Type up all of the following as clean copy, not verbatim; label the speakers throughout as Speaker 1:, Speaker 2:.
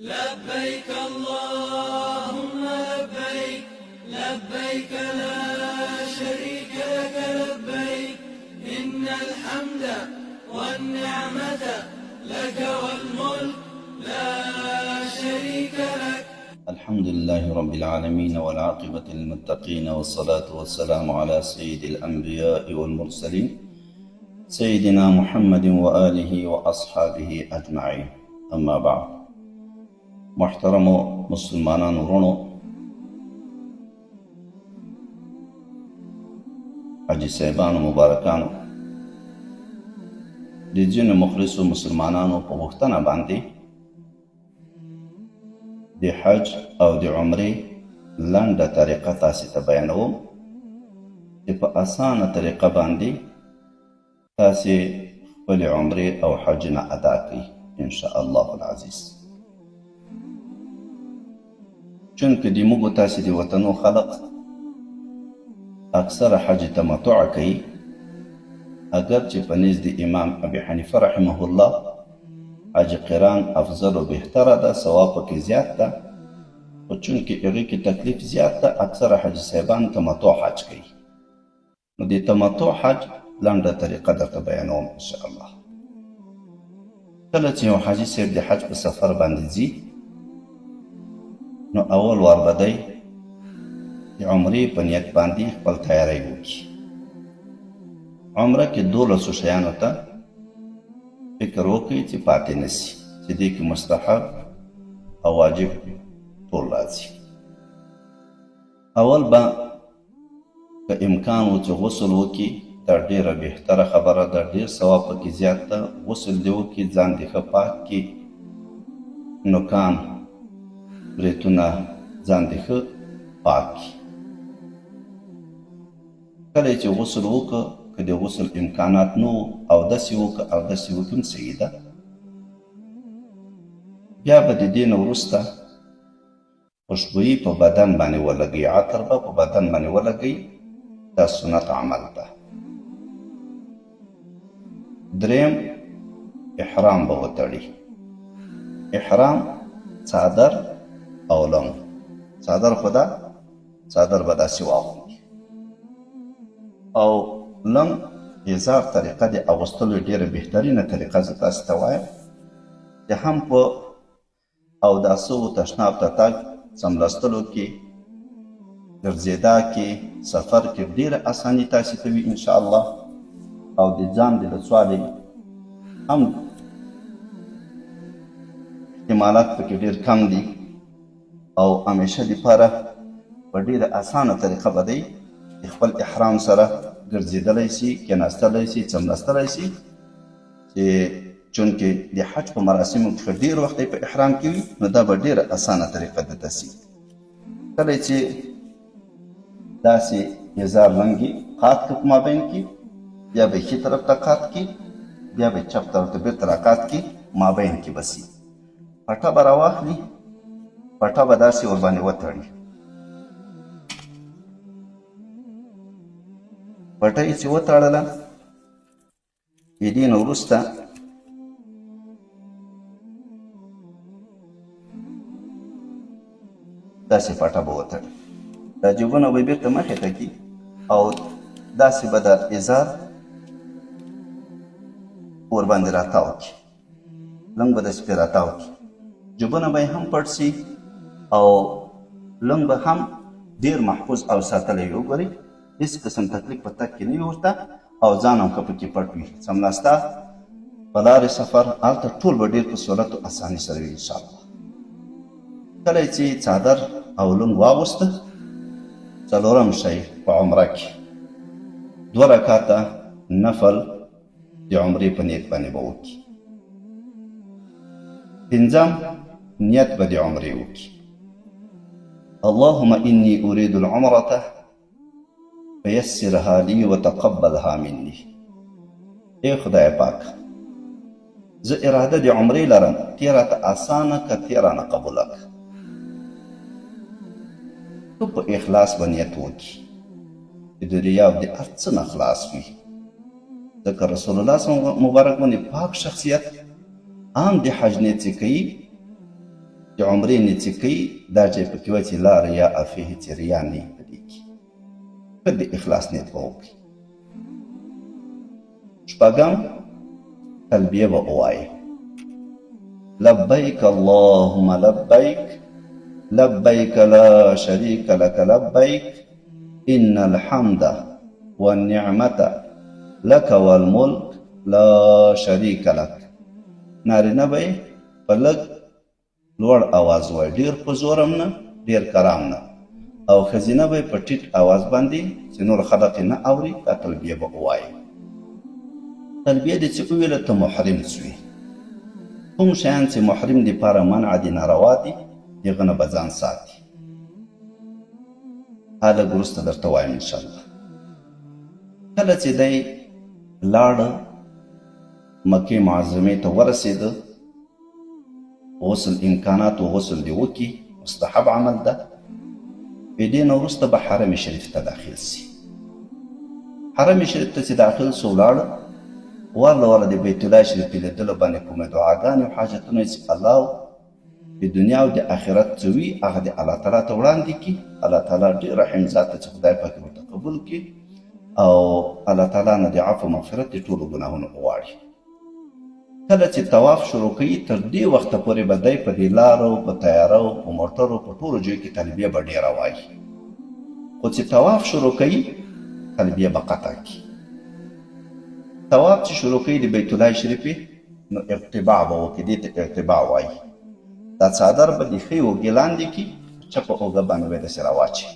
Speaker 1: لبيك اللهم لبيك، لبيك لا شريك لك لبيك، إن الحمد والنعمة لك والملك لا شريك لك.
Speaker 2: الحمد لله رب العالمين والعاقبة للمتقين والصلاة والسلام على سيد الأنبياء والمرسلين سيدنا محمد وآله وأصحابه أجمعين أما بعد. محترمو مسلمانانو وروڼو، حاجي صاحبانو مبارکانو، د ځینو مخلصو مسلمانانو په غوښتنه باندې د حج او د عمرې لنډه طریقه تاسې ته بیانوم چې په اسانه طریقه باندې تاسې خپلې عمرې او حجونه ادا کړئ ان شاء الله العزیز. چونکه د موږ تاسې د وطنو خلق اکثره حج تمتع کوي، اګر چې په نزد امام ابي حنیفه رحمه الله حج قران افضل او بهتره ده، ثواب پکې زیات ده، خو چونکه هغې کې تکلیف زیات ده، اکثره حاجي صاحبان تمتع حج کوي. نو د تمتع حج لنډه طریقه درته بیانوم ان شاء الله. کله چې یو حاجي صاحب د حج په سفر باندې ځي، نو اول وار به دی د عمرې په نیت باندې خپل تیاری وکړي. عمره کې دولسو شیانو ته فکر وکړي چې پاتې نه سي، چې دې کې مستحب او واجب ټول راځي. اول به که امکان و چې غسل وکړي، دا ډېره بهتره خبره ده، ډېر ثواب پکې زیات ده. غسل دې وکړي، ځان دې ښه پاک کړي، نوکان برېتونه ځان دې ښه پاک کړي. کله یې چې غسل وکړ، که د غسل امکانات نه وو، اودس یې وکړ، اودس یې وکړي هم صحیح ده. بیا به د دې نه وروسته خوشبويي په بدن باندې ولګوي، عطر به په بدن باندې ولګوي، دا سنت عمل ده. دریم، احرام به وتړي. احرام څادر او لنګ، څادر خو ده، څادر به داسې واغوندي او لنګ ازار طریقه د اغوستلو ډېره بهترینه طریقه زه تاسې ته وایم چې هم په اوداسه و تشناب ته تګ، څملاستلو کې، ګرځېدا کې، سفر کې ډېره اساني تاسې ته وي ان شاء الله، او د ځان د لڅوالي هم احتمالات پکې ډېر کم دي، او همیشه دپاره په ډېره اسانه طریقه به دی د خپل احرام سره ګرځېدلی سي، کېناستلی سي، څملاستلی سي. چې چونکه د حج په مراسمو کې ډېر وخت دی په احرام کې وي، نو دا به ډېره اسانه طریقه درته سي. کله چې داسې ازار لنګي قات که په مابین کې، بیا به یې ښي طرف ته قات کړي، بیا به یې چپ طرف ته بېرته راقات کړي، مابین کې به سي. پټه به راواخلي، پټه به داسې ورباندې وتړي. پټه یې چې وتړله، د دې نه وروسته داسې پټه به وتړي، دا جیبونه به بېرته مخې ته کړي او داسې به د ازار ورباندې راتاو کړي، لنګ به داسې پرې راتاو کړي، جیبونه به یې هم پټ سي او لنګ به هم ډېر محفوظ او ساتلی وي. وګورئ، هېڅ قسم تکلیف په تګ کې نه وي ورته او ځان هم ښه پکې پټ وي. څملاسته په لارې سفر هلته ټول به ډېر په سهولت او اساني سره وي انشاءالله. کله یې چې څادر او لونګ واغوسته، څلورم شی په عمره کې دوه رکعته نفل د عمرې په نیت باندې به وکړي. پنځم نیت به د عمرې وکړي، اللهم انی اريد العمرة فيسرها لي وتقبلها مني. ای خدای پاک، زه اراده د عمرې لرم، ته راته اسانه که، ته رانه قبوله که. ښه په اخلاص به نیت وکړي چې د ریا او د هر څه نه خلاص وي، ځکه رسول الله صلی مبارک باندې پاک شخصیت عام د حج نیت چې کوي، د عمرې نه چې کوي دا ځای پکې وایي چې لا ریا فیه، چې ریا نه وي په دې کې، ښه د اخلاص نیت به وکړي. شپږم تلبیه به ووایي، لبیک اللهم لبیک، لبیک لا شریک لک لبیک، ان الحمد والنعمة لک والملک لا شریک لک. نارینه به یې په لږ لوړ اواز ووایي، ډېر په زور هم نه، ډېر کرام نه، او ښځینه به یې په ټیټ اواز باندې چې نور خلق یې نه اوري دا تلبیه به ووایي. تلبیه دې چې وویله ته محرم سوې. کوم شیان چې محرم دپاره منع دي، ناروا دي، د هغه نه به ځان ساتي. ها لږ وروسته درته وایم انشاءالله. کله چې دی لاړ مکې معظمې ته ورسېده، غسل امکانات و غسل دې وکړي، مستحب عمل ده. په دې نه وروسته به حرم شریف ته داخل سي. حرم شریف ته چې داخل سو ولاړ، وار له واره د بیت الله شریف په لیدلو باندې کومې دعاګانې او حاجتونه چې الله د دنیا او د آخرت څه وي هغه د الله تعالی ته وړاندې کړي. الله تعالی ډېر رحیم ذات ته چې خدای پاک ورته قبول کړي او الله تعالی نه د عفو مغفرت د ټولو ګناهونو وغواړي. کله چې طواف شروع کوي تر دې وخته پورې به دی په دې لارو، په طیارو، په موټرو، په ټولو ځایو کې تلبیه به ډېره وایي، خو چې طواف شروع کوي تلبیه به قطع کړي. طواف چې شروع کوي د بیت الله شریفې نو اقتباع به وکړي، دې ته اقتباع وایي. دا څادر به د ښۍ اوږې لاندې کړي، په چپه اوږه باندې به یې داسې راواچوي.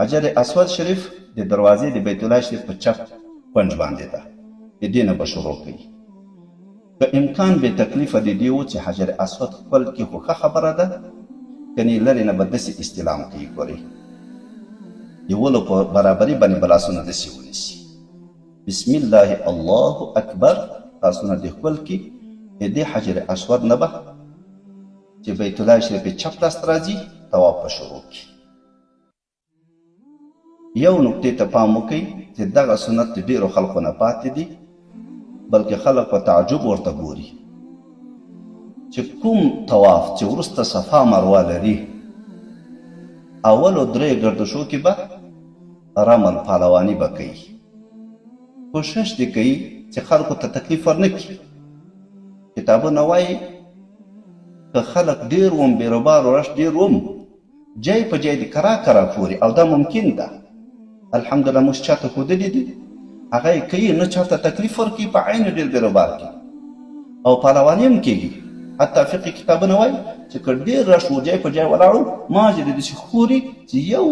Speaker 2: حجر اسود شریف د دروازې د بیت الله شریف په چپ کونج باندې ده، د دې نه به شروع کوي. که امکان بې تکلیفه د دې و چې حجر اسود ښکل کړي خو ښه خبره ده، کنې لرې نه به داسې استلام کوي. ګورئ د ولو په برابري باندې به لاسونه داسې ونیسي، بسم الله الله اکبر، لاسونه دې ښکل کړي. د دې حجر اسود نه به چې بیت الله شریف چپ لاس ته راځي طواف به شروع کړي. یو نقطې ته پام وکړئ چې دغه سنت د ډېرو خلقو نه پاتې دي، بلکې خلق په تعجب ورته ګوري چې کوم طواف چې وروسته صفا مروه لري اولو درې ګردشو کې به رمل پهلواني به کوي. کوشش دې کوي چې خلکو ته تکلیف ورنه کړي. کتابونه وایي که خلک ډېر وم، بیروبار و رش ډېر وم، جای په جای دې کرا کرا ښوري او دا ممکن ده. الحمدلله موږ چاته ښودلي دي هغه یې کوي، نه چاته تکلیف ورکوي، په عین ډېر بیروبار کې او پهلواني هم کېږي. حتی فقهي کتابونه وایي چې که ډېر رش و جای په جای ولاړو ماجې دې داسې ښوري چې یو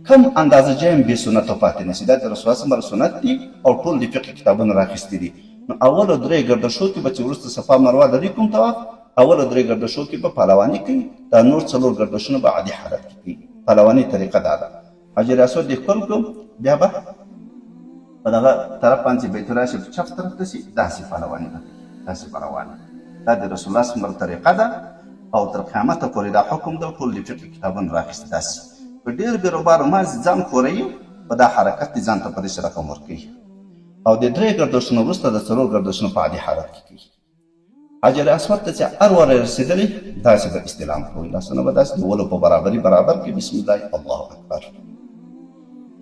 Speaker 2: کم اندازه جای هم بې سنتو پاتې نه شي. دا د رسول الله سمره سنت دي او ټول د فقهي کتابونه راخیستي دي. نو اولو درې ګردشو کې به چې وروسته صفا مروه لري کوم طواف، اولو درې ګردشو کې به پهلواني کوي، دا نور څلور ګردشونه به عادي حالت کې کوي. پهلواني طریقه دا ده، حجر اسود دې ښکل کړو، بیا به په دغه طرف باندې چې بیت الله شریف چپ طرف ته شي داسې پهلواني به کوي، داسې به روان. دا د رسول الله څومره طریقه ده او تر قیامته پورې دا حکم ده، ټول د فقهي کتابونه راخیستي. داسې په ډېر بیروبار ما ځان ښوروي، په دا حرکت دې ځان ته په داسې رقم ورکوي او د درې ګردشونو وروسته د څلور ګردشونو په عادي حالت کې کوي. حجر اسود ته چې هر واره رسېدلی داسې به استلام کوي، لاسونه به داسې د ولو په برابري برابر کې، بسم الله الله اکبر.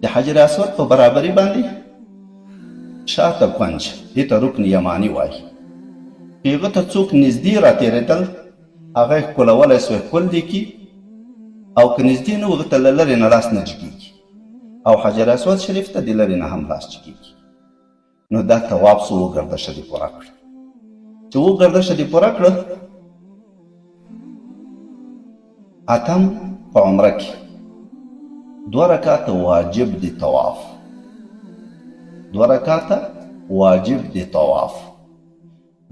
Speaker 2: د حجر اسود په برابري باندې شاته کونج، دې ته رکن یماني وایي، که هغه ته څوک نږدې راتېرېدل هغه یې ښکلولی سوی ښکل دې کړي، او که نږدې نه و هغه ته له لرې نه لاس نه جګېږي، او حجر اسود شریف ته د لرې نه هم لاس جګېږي. نو دا طواف سو، وګردشه دې پوره کړه. چې وګردشه دې پوره کړه، اتم په عمره کې دوه رکعته واجب دی طواف، دوه رکعته واجب دی طواف.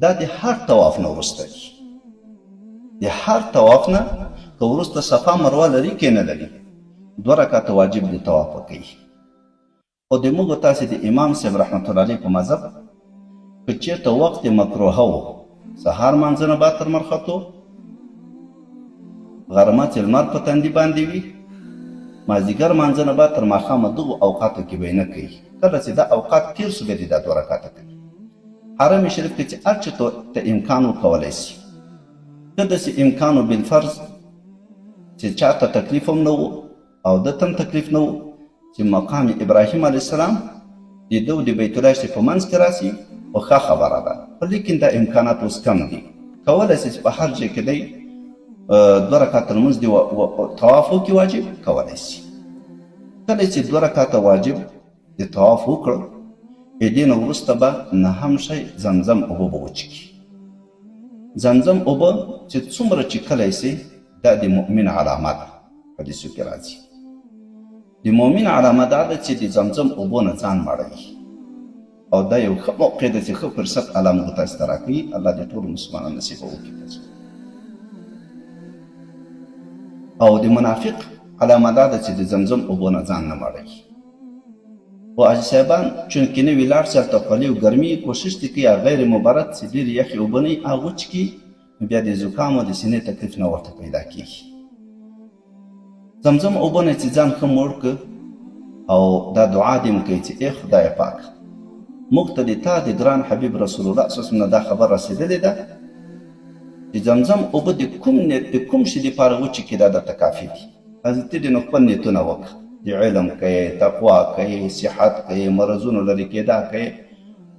Speaker 2: دا د هر طواف نه وروسته دي، د هر طواف نه که وروسته صفا مروه لري کې نه لري، دوه رکعته واجب دی طواف وکوي. خو د موږ تاسې د امام صاحب رحمت الله علیه په مذهب که چېرته وخت مکروهه و، سهار مانځه نه بعد تر لمر ختو، غرمه چې لمر په تندي باندې وي، مازدیګر مانځه نه بعد تر ماښامه، دغو اوقاتو کې به یې نه کوي. کله چې دا اوقات تېر سو بیا دې دا دوه رکعته کوي. حرم شریف کې چې هر چېرته ته امکان وکولی سي. که داسې امکان و بالفرض چې چاته تکلیف هم نه و او ده ته هم تکلیف نه و چې مقام ابراهیم علیه السلام د ده او د بیت الله شریف په منځ کې راسي، خو ښه خبره ده، خو لیکن دا امکانات اوس کم دي. کولی سي چې په هر ځای کې دی دوه رکعته لمونځ دی طواف وکړي، واجب کولی سي. کله چې دوه رکعته واجب د طواف وکړ، د دې نه وروسته به نهم شی زمزم اوبه به وچکي. زمزم اوبه چې څومره چکلی سي دا د مؤمن علامه ده. حدیثو کې راځي د مؤمن علامه دا ده چې د زمزم اوبو نه ځان مړوي، او دا یو ښه موقع ده چې ښه فرصت الله موږ تاسو ته راکوي. الله دې ټولو مسلمانانو نصیب وکړي. تاسو او د منافق علامه دا ده چې د زمزم اوبو نه ځان نه مړوي. خو حاجي صاحبان چونکې نوي لاړ سي هلته خولې او ګرمي، کوشش دې کوي هغه غیر مبرد چې ډېرې یخې اوبه نه وي هغه وڅکي، نو بیا د زکام او د سینې تکلیف نه ورته پیدا کیږي. زمزم اوبه نه چې ځان ښه موړ که او دا دعا دې هم کوي چې ای خدای پاک، موږ ته د تا د ګران حبیب رسول الله صلی الله علیه وسلم نه دا خبر رسېدلې ده چې زمزم اوبه د کوم نیت د کوم شي دپاره وچکې دا درته کافي دي. حضرت دې نو خپل نیتونه وکړه، د علم کوي، تقوا کوي، صحت کوي، مرضونو لرې کېدا کوي،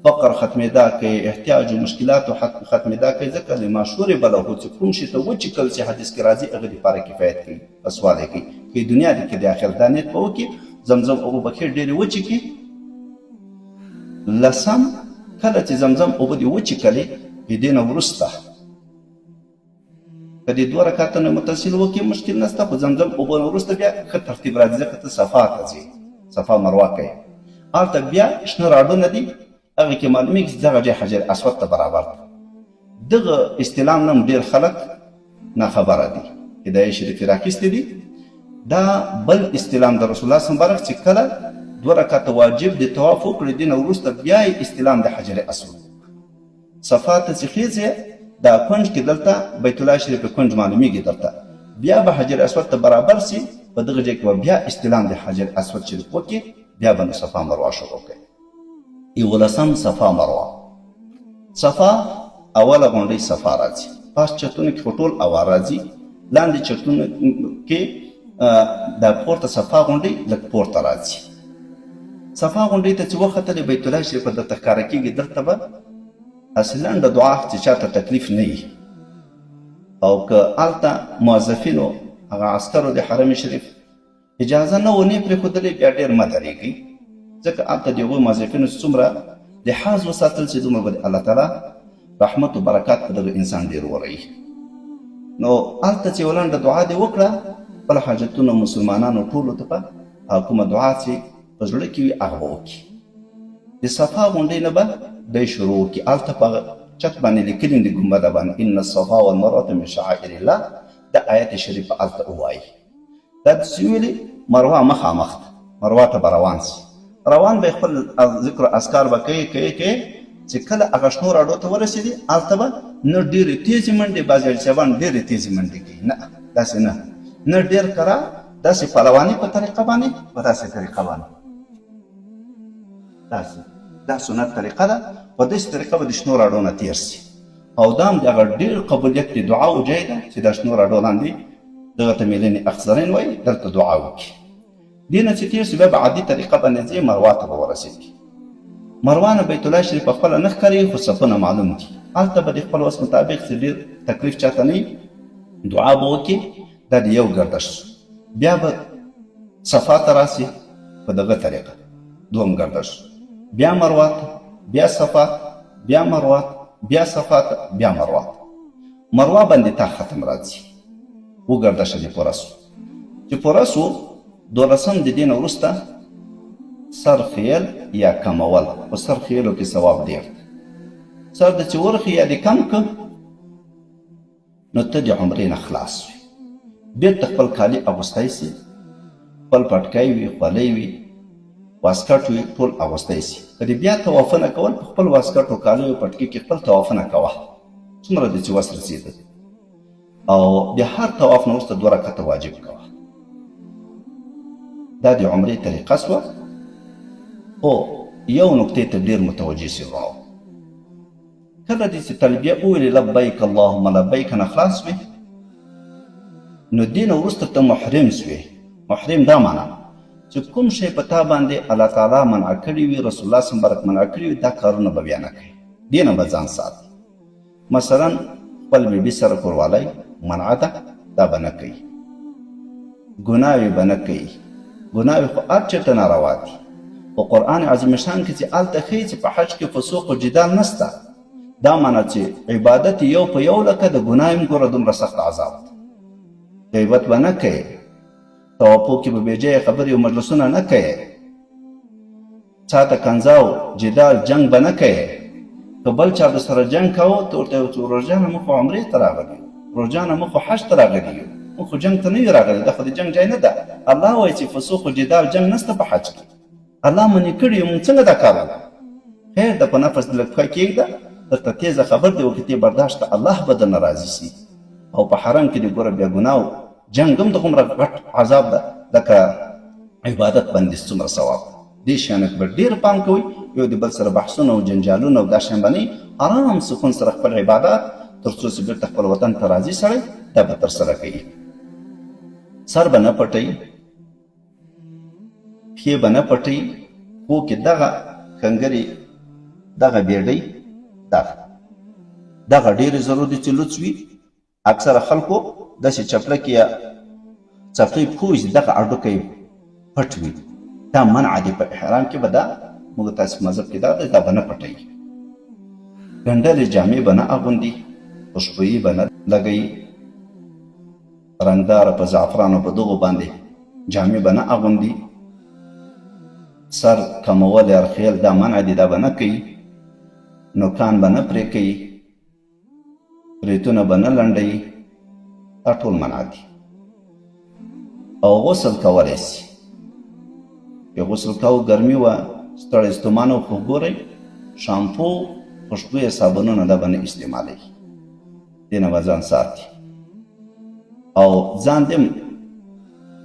Speaker 2: فقر ختمېدا کوي، احتیاج او مشکلاتو ختمېدا کوي، ځکه لما شرب له چې کوم شي ته وچکل شي حدیث کې راځي هغه دپاره کفایت کوي، بسوالی کوي، که دنیا دې که د آخرت دا نیت به وکړي، زمزم اوبه به ښې ډېرې وچکي. لسم، کله چې زمزم اوبه دې وچکلې د دې نه وروسته که دې دوه رکعته نه متصل وکړې مشکل نشته، خو زمزم اوبو نه وروسته بیا ښه ترتیب راځي، ځکه ته صفا ته ځې، صفا مروه کوې، هلته بیا شنه راډونه دي، هغه کې معلومیږي چې دغه ځای حجر اسود ته برابر ده. دغه استلام نه هم ډېر خلک ناخبره دي، هدایه شریفې راخیستې دي. دا بل استلام د رسول الله مبارک چې کله دوه رکعته واجب د طواف وکړي، دې نه وروسته بیا یې استلام د حجر اسود. صفا ته چې خېزې دا کونج کې دلته بیت الله شریف کونج معلومیږي درته، بیا به حجر اسود ته برابر سي، په دغه ځای کې به بیا استلام د حجر اسود شریف وکړي، بیا به نو صفا مروه شروع کوي. یولسم، صفا مروه. صفا اوله غونډۍ صفا راځي، پاس چتونو کې خو ټول اوار راځي، لاندې چتونو کې دا پورته صفا غونډۍ لږ پورته راځي. صفا غونډۍ ته چې وختلې بیت الله شریفه درته ښکاره کېږي، دلته به هسې لنډه دعا چې چاته تکلیف نه وي، او که هلته موظفینو هغه عسکرو د حرم شریف اجازه نه ونې پرېښودلې بیا ډېر مه درېږئ، ځکه هلته د هغوی موظفینو چې څومره لحاظ وساتل شي دومره به د الله تعالی رحمت او برکات په دغه انسان ډېر وروي. نو هلته چې یوه لنډه دعا دې وکړه، خپل حاجتونه مسلمانانو ټولو ته په کومه دعا چې په زړه کې وي هغه به وکړي. د صفا غونډۍ نه به دی شروع وکړي، هلته په چت باندې لیکلي دي ګنبده باندې ان الصفا والمروة من شعائر الله، دا آیت شریف به هلته ووایي. دا داسې ویلي مروه مخامخ ده، مروه ته به روان سي، روان به خپل ذکر و اذکار به کوي کوي کوي چې کله هغه شنو راډو ته ورسېدي هلته به نه ډېرې تېزې منډې، بعضې حاجي صاحبان ډېرې تېزې منډې کوي، نه داسې نه، نه ډېر کرا، داسې پهلواني په طریقه باندې، په داسې طریقه باندې، داسې دا سنت طریقه ده، په داسې طریقه به د شنو راډو نه تېر سي. او دا هم د هغه ډېر قبولیت د دعاو ځای ده چې دا شنو راډو لاندې دغه ته میلنې اخضرین وایي، دلته دعا وکړي. دې نه چې تېر سي بیا به عادي طریقه باندې ځې مروا ته به ورسېږي. مروا نه بیت الله شریف په خپله نه ښکارېږي خو صفونه معلوم دي، هلته به د خپل وس مطابق چې ډېر تکلیف چاته نه وي دعا به وکړي. دا د یو ګردش سو، بیا به صفا ته راسي په دغه طریقه دوم ګردش، بیا مروا ته، بیا صفا ته، بیا مروا ته، بیا صفا ته، بیا مروا ته. مروا باندې تا ختم راځي وګردشه دې پوره سو. چې پوره سو دولسم د دې نه وروسته سر خیل یا کمول، په سر خیلو کې ثواب ډېر دی. سر د چې ورخي یا دې کم که نو ته د عمرې نه خلاص وي، بېرته خپل کالي اغوستی سي، خپل پټکی وي، خولۍ وي، واسکټ وي، ټول اغوستی سي. که دې بیا طوافونه کول په خپل واسکټ او کالیو پټکي کې خپل طوافونه کوه څومره دې چې وس رسېده، او د هر طواف نه وروسته دوه رکعته واجب کوه. دا د عمرې طریقه سوه. خو یو نکتې ته ډېر متوجه سي وروڼو. کله دې چې تلبیه وویلې لبیک اللهم لبیک نه خلاص سوې، نو دې نه وروسته ته محرم سوې. محرم دا معنا چې کوم شی په تا باندې الله تعالی منع کړي وي، رسول الله صلی مبارک منع کړي وي، دا کارونه به بیا نه کوي، دې نه به ځان ساتي. مثلا خپل بیبي سره کوروالی منع ده، دا به نه کوي. ګناوې به نه کوي. ګناوې خو هر چېرته ناروا دي، په قرآن عظیم شان کې چې هلته ښیي چې په حج کې فسوق او جدال نسته، دا معنا چې عبادت یو په یو لکه د ګناه هم ګوره دومره سخت عذاب دی. غیبت به نه کوې، توافق کې به بېځایه خبرې او مجلسونه نه کوې، چاته کنځاو جدال جنګ به نه کوې. که بل چا در سره جنګ کاوه ته ورته وایې چې ورور جانه موږ خو عمرې ته راغلي یو، ورور جانه موږ خو حج ته راغلي یو، موږ خو جنګ ته نه یو راغلي، دا خو د جنګ ځای نه ده. الله وایي چې فسوق و جدال جنګ نشته په حج کې، الله منع کړي یو، موږ څنګه دا کار وکړو؟ خیر ده په نفس دې لږ پښه کېږده، درته تېزه خبر دې وکړي، تې برداشت کړه، الله به درنه راضي سي. او په حرم کې دې ګوره بیا ګناه جنګ هم دغومره غټ عذاب ده لکه عبادت باندې څومره ثواب ده. دې شیانو کې به ډېر پام کوئ، یو د بل سره بحثونه او جنجالونه او دا شیان به نه وي، ارام سکون سره خپل عبادات تر څو چې بېرته خپل وطن ته راځي سړی دا به ترسره کوي. سر به نه پټوي، پښې به نه پټوي، پښو کې دغه ښنګرې، دغه بېډۍ، دغه دغه ډېرې ضرور دي چې لوڅ وي. اکثره خلکو داسې چپلکې یا څپلۍ پښو وي چې دغه هډوکی یې پټ وي، دا منع دی. په احرام کې به دا موږ تاسې په مذهب کې دا دی، دا به نه پټوي. ګنډلې جامې به نه اغوندي، خوشبویي به نه لګوي، رنګداره په زعفرانو په دغو باندې جامې به نه اغوندي، سر کمول یا رخیل دا منع دي، دا به نه کوي، نوکان به نه پرې کوي، بریتونه به نه لنډوي، دا ټول منع دي. او غسل کولی سي، چې غسل کاوه ګرمي وه، ستړی ستومانه و، خو ګورئ شامپو خوشبویه صابونونه دا به نه استعمالوي، دې نه به ځان ساتي. او ځان دې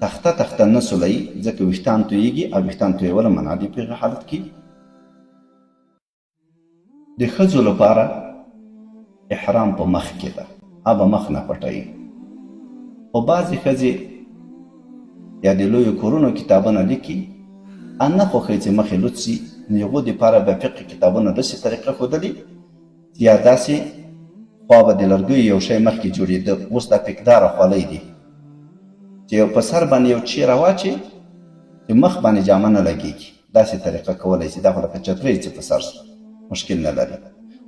Speaker 2: تخته تخته نه سولوي، ځکه ویښتان تویږي او ویښتان تویول منع دي په هغه حالت کې. د ښځو لپاره احرام په مخ کې ده، هغه به مخ نه پټوي. خو بعضې ښځې یا د لویو کورونو کتابونه لیکي، نه خوښوي چې مخ یې لوڅ شي، نو هغو دپاره بیا فقه کتابونه داسې طریقه ښودلې چې یا داسې خوا به د لرګیو یو شی مخکې جوړېده، اوس دا پیکداره خولۍ دي چې یو په سر باندې یو چیره واچوي چې مخ باندې جامه نه لګېږي. داسې طریقه کولای شي، دا خو لکه چترۍ چې په سر شي مشکل نه لري،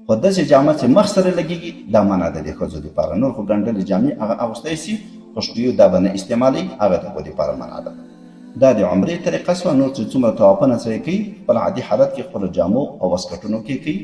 Speaker 2: خو داسې جامه چې مخ سره لګېږي دا منع ده د ښځو دپاره. نور خو ګنډلې جامې هغه اغوستی شي، خوشبویو دا به نه استعمالوي، هغه د هغو دپاره منع ده. دا د عمرې طریقه شوه. نور چې څومره طوافونه سړی کوي خپل عادي حالت کې خپلو جامو او واسکټونو کې کوي.